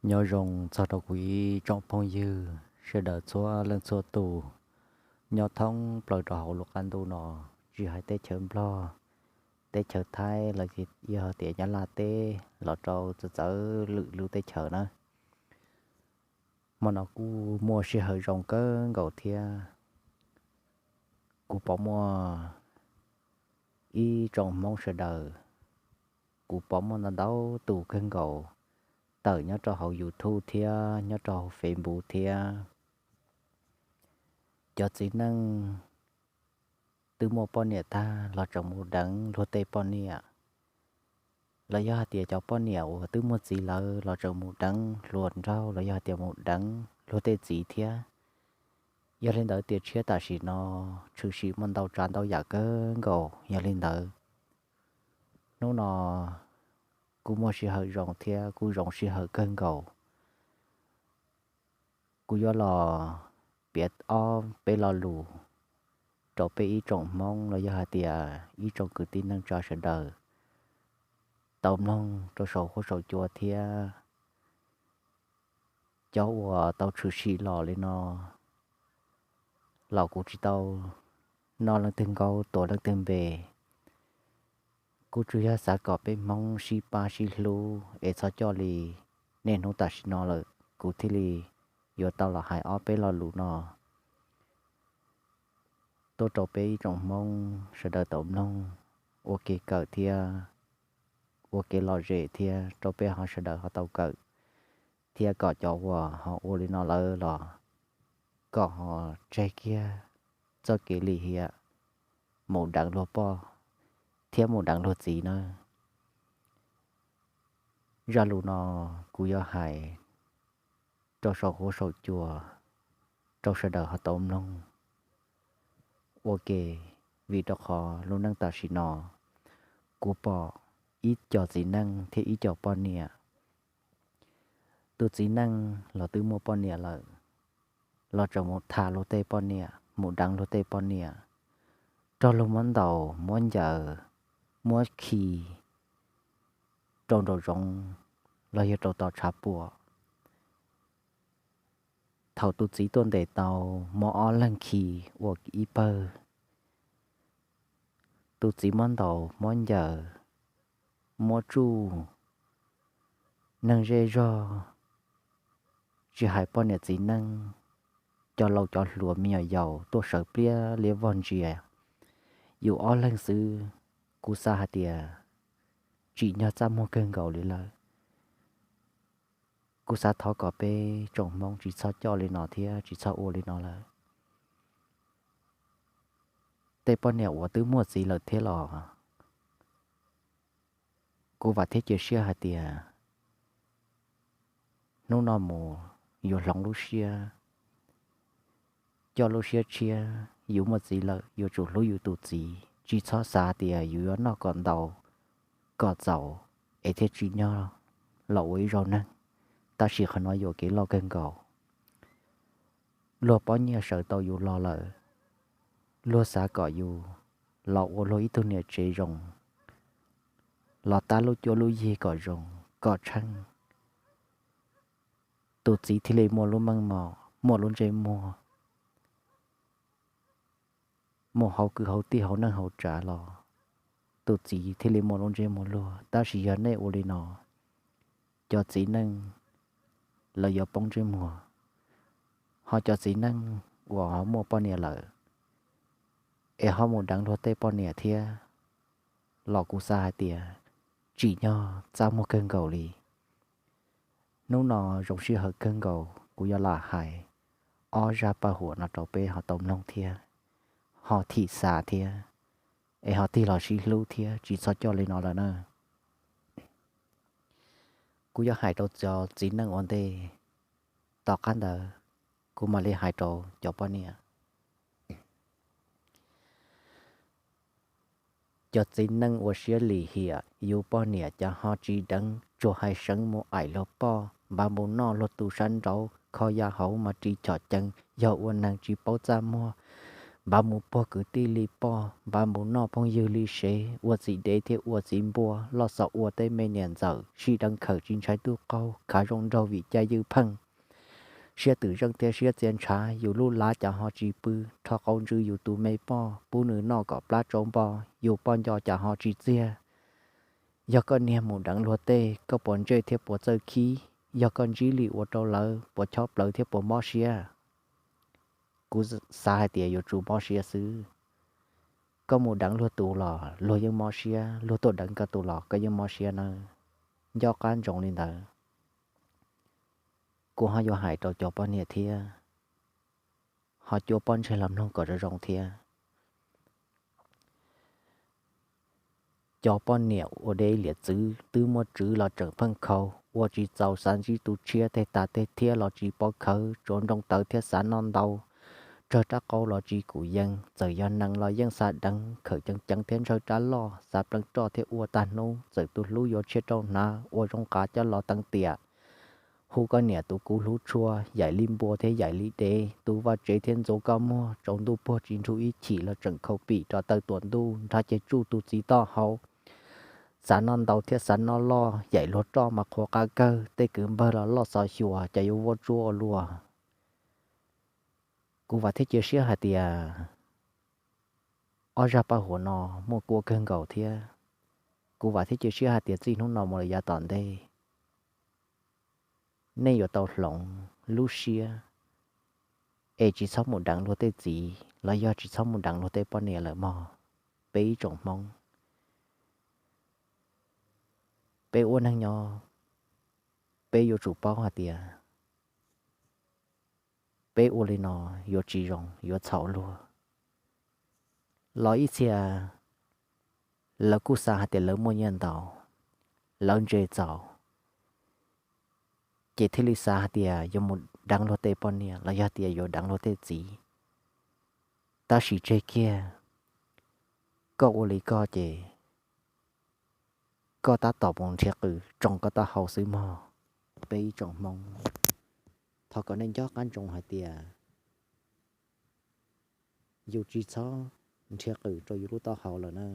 Nyob zoo txog rau kuv ib tsoom phooj ywg sawv daws txhua leej txhua tus nyob thoob plaws rau hauv lub qab ntuj no, tsis hais teb chaws Nplog, teb chaws Thaib los yog tias Nyab Laj teb los rau txawv txawv lwm lub teb chaws na. Hmo no kuj muaj sij hawm zoo kawg nkaus thiab kuv pom muaj ib tsoom Hmoob sawv daws, kuv pom muaj ntau ntau tus kawg nkaus tawm nyob rau hauv YouTube thiab nyob rau hauv Facebook thiab. Cov txiv neej twb muaj poj niam tag los tseem mus deev luag tej poj niam, los yog hais tias cov poj niam uas twb muaj txiv lawm los tseem mus deev hluas nraug los yog hais tias mus deev luag tej txiv thiab. Yog li ntawd tiam tshiab tam sim no tshwm sim muaj ntau tsav ntau yam kawg nkaus. Yog li ntawd hnub no kuj muaj sij hawm zoo thiab kuj zoo sij hawm kawg nkaus. Kuv yuav los piav ob peb lo lus rau peb ib tsoom Hmoob los yog hais tias ib tsoom kwv tij neej tsa sawv daws tau mloog rau saum huab saum cua thiab. Cov uas tau tshwm sim los li no los kuv tsis tau noj leej twg nkaub tuav leej twg npe. Kuv tsuas yog xav kom peb Hmoob sib pab sib hlub es txhob coj li niaj hnub tam sim no lawm, kuv thiaj li yuav tau los hais ob peb lo lus no tuaj rau peb ib tsoom Hmoob sawv daws tau mloog ua kev kawm thiab ua kev lom zem thiab rau peb ho sawv daws ho tau kawm, thiab kom cov uas ho ua li no lawm los kom ho tseg kiag txoj kev lim hiam mus deev luag poj thiab mus deev luag txiv nawb. Zaj lus no kuv yuav hais rau saum huab saum cua rau sawv daws ho tau mloog ua ke, vim rau qhov lub neej tam sim no kuv pom ib co txiv neej thiab ib co poj niam. Tus txiv neej los twb muaj poj niam lawm, los tseem mus tham luag tej poj niam, mus deev luag tej poj niam, raug luag muab ntaus muab ncaws, muab khi rau nraum zoov los yog rau tom tshav puam. Thaum tus txiv tuaj ntes tau, muab ob leeg khi ua ib pawg. Tus txiv muab ntaus muab ncaws, muab tsuj, neeg zej zog, tsis hais poj niam txiv neej, cov laus cov hluas me nyuam yaus tuaj sawv pliab liab vog ntsia yus ob leeg xwb, kuv xav hais tias tsim nyog txaj muag kawg nkaus li lawm. Kuv xav thov kom peb tsoom Hmoob tsis txhob coj li no thiab tsis txhob ua li no lawm. Tej poj niam uas twb muaj txiv lawm thiab los kuv vam thiab cia siab hais tias hnub no mus yuav hloov lub siab, coj lub siab tshiab, yus muaj txiv lawm yuav tsum hlub yus tus txiv, tsis txhob xav tias yus yuav noj kom ntau kom txaus es thiaj tsim nyog los ua ib zaug neeg, tab sis qhov no yuam kev loj kawg nkaus. Luag pob nyiaj sawv tau yus los lawm, luag xav kom yus los ua luag ib tug niam tsev zoo, los tab lub cuab lub yig kom zoo kom tsheej, tus txiv thiaj li muaj lub meej mom muaj lub ntsej muag, mus hauv kwv hauv tij hauv neej hauv tsav los tus txiv thiaj li muaj lub ntsej muag luag. Tab sis yog nej ua li no, cov txiv neej lawv yuav poob ntsej muag, ho cov txiv neej uas ho muaj poj niam lawm es ho mus deev luag tej poj niam thiab los kuv xav hais tias tsim nyog txaj muag kawg nkaus li. Hnub no zoo sij hawm kawg nkaus kuv yuav los hais ob zaj paj huam no rau peb ho tau mloog thiab ho thim xav thiab es ho tig los sib hlub thiab tsis txhob coj li no lawm na. Kuv yuav hais rau cov txiv neej ua ntej, tom qab ntawd kuv mam li hais rau cov poj niam. Cov txiv neej ua siab lim hiam yus poj niam cas ho tsis deev, tsuas hais seev mus aim luag poj, npaj mus noj luag tus sab nraud, kho ya hauv mas ris chom ceev, yog ua neeg tsis paub txaj muag, Npaj mus puag kwv tij li poj, npaj mus noj phooj ywg li sev, ua txiv dev thiab ua txiv npua, loj xaus ua tej me niam ntxawm, sib deev khawm tsis ntshai ntuj qaug, khav zoo nraug vim cai ywj pheej. Siab twm zeej thiab siab txia ntshav, yus lub lav cas ho tsis pw, rho qau ntsws yus tus me poj, pub nws noj kom plab tsau npo, yus poj nco cas ho tsis txiag. Yog koj niag mus deev luag tej, koj puas ntsej thiab puas txawj khib? Yog koj ntsib li ua rau lawv, puas chob plawv thiab puas mob siab? Kuv xav hais tias yuav tsum mob siab xwb. Koj mus deev luag tus los luag yeej mob siab, luag tuaj deev koj tus los koj yeej mob siab nawb. Nco qab ntsoov li ntawd. Kuv ho yuav hais rau cov poj niam thiab, ho cuab pob ntseg los mloog kom zoo zoo thiab. Cov poj niam ua deb liam txwv, twb muaj tswv los tseem pheej khaus, ua tsis txaus xav ntsib tus tshiab, tej tas tej thiab los tsis pov khawv, tsuav nroo tawv thiab xav noj ntau, tsawg rab qau los tsis kum yees, txawm yog nees los yeej xav deev, khawm ceev ceev thiab ntsawj rab loj, xav pleev roj thiab ua tag hnub, txawm tus hlub yuav tshiab rau hnav, ua zoo qav coj los teev tiam. Hu koj niam tus kuv hlub tshua, yaim li npua thiab yaim li dev, tu vaj tsev thiab ntxuav koj muag, tsaus ntuj puag tsis nrug ib chim los tseem khaus pim rov taw tuam ntuj, nrhab ceg tsuj tus txiv toj hau. Xav noj ntau thiab xav noj loj, yaim luag roj mas qhuav qab kawg, tej kwv npawg los loj xov xyuas, cas yuav vuab tsuab ua luaj. Kuv vam thiab cia siab hais tias ob zaj paj huam no muaj kuab kawg nkaus thiab. Kuv vam thiab cia siab hais tias txij hnub no mus lawm yav tom ntej, nej yuav tau hloov lub siab es tsis txhob mus deev luag tej txiv los yog tsis txhob mus deev luag tej poj niam lawm mog, peb ib tsoom Hmoob. Peb ua neeg nyob, peb yuav tsum paub hais tias peb ua li no yuav tsis zoo, yuav txhaum luag. Los ib txhia lawv kuj xav hais tias lawv muaj nyiaj ntau, lawv ntse txaus, ces thiaj li xav hais tias yuav mus deev luag tej poj niam los yog tias yuav deev luag tej txiv. Tab sis tseg kiag, koj ua li koj ces koj tab tom mus nrhiav qws tsoo koj taub hau xwb mog, peb ib tsoom Hmoob. Thov kom nej nco qab ntsoov hais tias yus tsis txhob nrhiav qws rau yus lub taub hau lawm na.